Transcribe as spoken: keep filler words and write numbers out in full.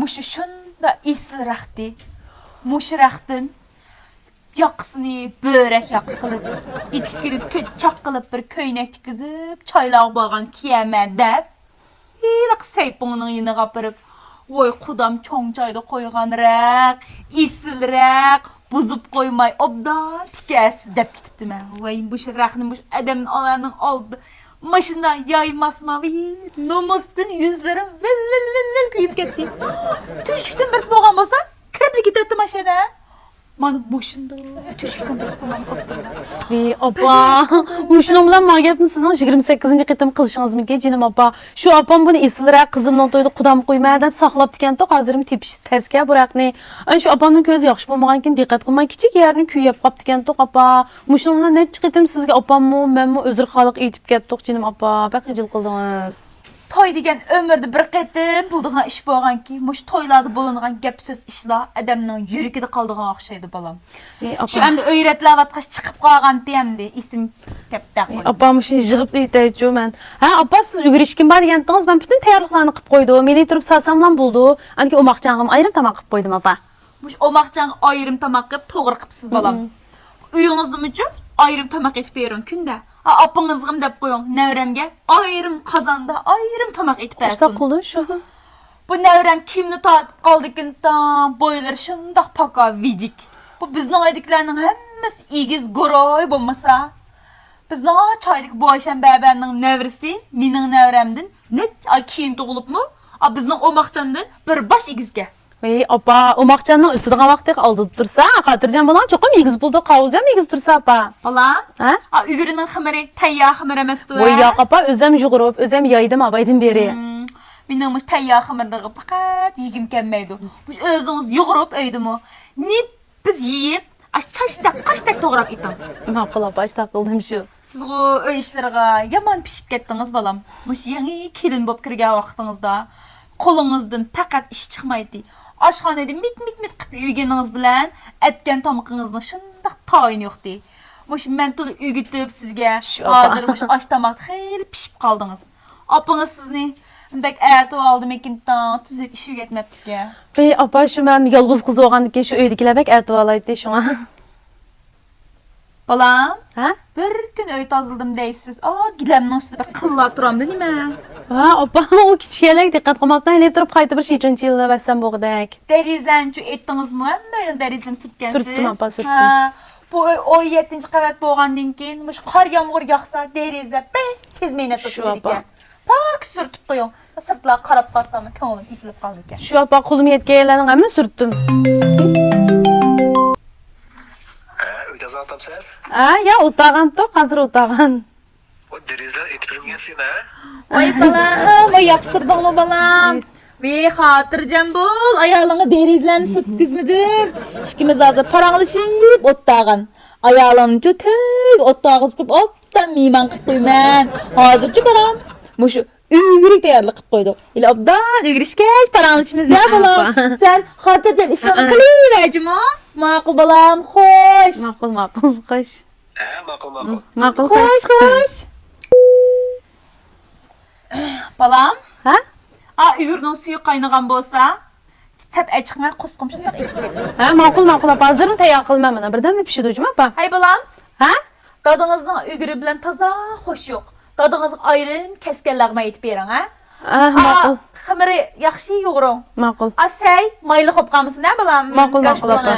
مۇشۇ شۇنداق ئېسىل رەختى. مۇشۇ رەختتىن ياقىسىنى بۆرەك ياقا قىلىپ، ئېتىكىنى تۆت چاق قىلىپ، بىر كۆينەك تىككۈزۈپ، چايلارغا بارغان كىيەرمەن دەپ، ھېلىقى سەيپۇڭنىڭ يېنىغا ئاپىرىپ، ۋوي، قۇدام چوڭ چايدا قويغان رەق، ئېسىل رەق، بۇزۇپ قويماي ئوبدان تىكەرسىز دەپ كېتىپتىمەن. ۋاي، مۇشۇ رەقنى مۇشۇ ئادەمنى ئالارنىڭ ئالدىدا ماشىنا يايماسما، ۋىي، نومۇستىن يۈزلىرىم ۋىل، ۋىل، ۋىل، ۋىل كۆيۈپ كەتتى. تۆشۈكتىن بىرسى بولغان بولسا، كىرىپلا كېتەتتى ماشىنا. مانا مۇشۇنداق تۆشۈكتىن بىرسى تامام ئوتتۇرىدا. ۋىي، ئاپا، مۇشۇنىڭ بىلەن ما گەپنى سىزنىڭ يىگىرمە سەككىزىنچى قېتىم قىلىشىڭىزمىكىن، جېنىم ئاپا؟ شۇ ئاپام بۇنى ئېسىل رەق، قىزىمنىڭ تويىدا قۇدام قويىمەن دەپ ساقلاپتىكەنتۇق، ھازىرمۇ تېپىش تەسكە بۇ رەقنى. ئەي، شۇ ئاپامنىڭ كۆزى ياخشى بولمىغانىكەن، دىققەت قىلماي كىچىك يەرنى كۆيۈپ قاپتىكەنتۇق، ئاپا. مۇشۇنىڭ بىلەن نەچچە قېتىم سىزگە ئاپاممۇ، مەنمۇ ئۆزرە خالىق ئېيتىپ كەتتۇق، جېنىم ئاپا. بەك خىجىل قىلدىڭىز. توي دېگەن ئۆمۈردە بىر قېتىم بولىدىغان ئىش بولغانكى، مۇشۇ تويلاردا بولىدىغان گەپ سۆز ئىشلار ئادەمنىڭ يۈرىكىدە قالىدىغان ئوخشايدۇ، بالام. ئەي، شۇ ئاپا. ئەمدى ئۆيرەتلەۋاتقاچ چىقىپ قالغانتى ئەمدى، ئېسىم كەپتە ئەي، قويدى. ئاپا، مۇشۇنى يىغىپ ئېيتەيچۇ مەن. ھە، ئاپا، سىز ئۆگىرىشكىن بار دېگەنتىڭىز، مەن پۈتۈن تەييارلىقلارنى قىلىپ قويدۇم. مېنى تۇرۇپ سالساملا بولىدۇ. ئانكى ئوماقجانغىمۇ ئايرىم تاماق قىلىپ قويدۇم، ئاپا. مۇشۇ ئوماقجانغا ئايرىم تاماق قىلىپ توغرا قىپسىز، بالام. مم. ئۆيىڭىزدىمۇچۇ ئايرىم تاماق ئېتىپ بېرىڭ كۈندە. ھە، ئاپىڭىزغىمۇ دەپ قويۇڭ، نەۋرەمگە ئايرىم قازاندا ئايرىم تاماق ئېتىپ بەرسۇن. ئاشۇنداق قىلدىم شۇ. بۇ نەۋرەم كىيىمنى تارتىپ قالدىكىن، بويلىرى شۇنداق پاكا، ۋىجىك. بۇ بىزنىڭ ئۆيدىكىلەرنىڭ ھەممىسى ئېگىز، گۇرۇي بولمىسا. بىزنىڭ چايدىكى بوۋايشەم بەبەننىڭ نەۋرىسى مېنىڭ نەۋرەمدىن نەچچە ئاي كېيىن تۇغۇلۇپمۇ، ئا، بىزنىڭ ئوماقجاندىن بىر باش ئېگىزكەن. ۋەي، ئاپا، ئوماقجاننىڭ ئۆسىدىغان ۋاقتى ئالدىدا تۇرسا، خاتىرجەم بولۇڭ، چوقۇم ئېگىز بولىدۇ، قاۋۇلجام ئېگىز تۇرسا، ئاپا. بالام، ھە؟ ئا، ئۆگرىنىڭ خېمىرى تەييار خېمىر ئەمەستۇ، ۋوي، ھە؟ ياق، ئاپا، ئۆزەم يۇغۇرۇپ، ئۆزەم يايدىم، ھە، بايدىن بېرى. مم، مېنىڭ مۇشۇ تەييار خېمىرلىرىغا پەقەت يېگۈم كەلمەيدۇ. مۇشۇ ئۆزىڭىز يۇغۇرۇپ ئۆيدىمۇ نېپىز يېيىپ، ئاش چاچتەك، قاشتەك توغراپ ئېتىڭ. ماقۇل، ئاپا، ئاشۇنداق قىلدىم شۇ. سىزغۇ ئۆي ئىشلىرىغا يامان پىشىپ كەتتىڭىز، بالام. مۇشۇ يېڭى كېلىن بولۇپ كىرگەن ۋاقتىڭىزدا قولىڭىزدىن پەقەت ئىش چىقمايتتى. ئاشخانىدە مىت-مىت-مىت قىلىپ يۈگىنىڭىز بىلەن ئەتكەن تامىقىڭىزنىڭ شۇنداق تايىنى يوقتى. مۇشۇ مەن تولا ئۆگىتىپ سىزگە، شۇ ئاپا. ھازىر مۇشۇ ئاش تاماقتا خېلى پىشىپ قالدىڭىز. ئاپىڭىز سىزنى بەك ئەتىۋالدىمىكىن، تاڭ تۈزۈك ئىش ئۆگەتمەپتىكەن. ۋەي، ئاپا، شۇ مەن يالغۇز قىز بولغاندىكىن شۇ ئۆيدىكىلەر بەك ئەتىۋالايتتى شۇڭا. بالام، ھە؟ بىر كۈن ئۆي تازىلىدىم دەيسىز، ئا، گىلەمنىڭ ئۈستىدە بىر قىللا تۇرامدۇ نېمە؟ ھە، ئاپا، ئۇ كىچىككەنلىك دىققەت قىلماپتىمەن، ھېلى تۇرۇپ قايتا بىر شىچۇنچى يېلىۋەتسەم بولغۇدەك. دېرىزىلەرنىچۇ ئېتتىڭىزمۇ؟ ھەممە ئۆينىڭ دېرىزىلىرىنى سۈرتكەنسىز. سۈرتتۈم، ئاپا، سۈرتتۈم. ھە، بۇ ئۆي ئون يەتتىنچى قەۋەت بولغاندىن كېيىن، مۇشۇ قار يامغۇر ياغسا، دېرىزىلەر بەك تېز مەينەت شۇ، ئاپا. بولىدىكەن. پاك سۈرتۈپ قويۇڭ. سىرتلارغا قاراپ قالساممۇ كۆڭلۈم ئېچىلىپ قالىدىكەن. شۇ، ئاپا، قولۇم يەتكەن يەرلەرنىڭ ھەممىسىنى سۈرتتۈم. ھە، ئۆي تازىلاۋاتامسىز؟ ھە، يا، ئولتۇرغانتۇق، ھازىر ئولتۇرغان. ئۇ دېرىزىلەر ئېتىپ يۈرگەنسىز، ھە؟ ۋاي بالام، ۋاي ياخشى تۇردۇڭمۇ بالام؟ ۋى خاتىرجەم بول، ئايالىڭغا دېرىزىلەرنى سۈرتكۈزمىدىم. ئىككىمىز ھازىر پاراڭلىشىپ ئولتۇرغان. ئايالىڭنىچۇ تۆگە ئولتۇرغۇزۇپ قويۇپ، ئوبدان مېھمان قىلىپ قويىمەن. ھازىرچۇ بالام، مۇشۇ ئۆگرۈك تەييارلىق قىلىپ قويدۇق. ھېلى ئوبدان ئۆگرۈشكەچ پاراڭلىشىمىز يا بالام. ئاپا. سەن خاتىرجەم ئىشىڭنى ئا. قىلىۋەر جۇمۇ. ماقۇل بالام، خوش. ماقۇل، ماقۇل، خوش. ھە، ماقۇل، ماقۇل. ماقۇل، خوش، خوش. خوش. بالام. ھە؟ ئا، ئۆگرۈكنىڭ سۈيى قاينىغان بولسا، سەپ ئەچىقماي قورسىقىم شۇنداق ئېچىپ كەتتى. ھە، ماقۇل، ماقۇل ئاپا، ھازىرلا تەييار قىلىمەن مانا. بىردەمدە پىشىدۇ جۇمۇ ئاپا. ھەي بالام. ھە؟ دادىڭىزنىڭ ئۆگرى بىلەن تازا خوشى يوق. دادىڭىزغا ئايرىم كەسكەنلەرگىمۇ ئېيتىپ بېرىڭ، ھە؟ ئاھ، ئا، ماقۇل. خېمىرى ياخشى يۇغۇرۇڭ. ماقۇل. ئا، سەي، مايلىق بولۇپ قالمىسۇن، ھە، بالام؟ ماقۇل، ماقۇل، ئاپا.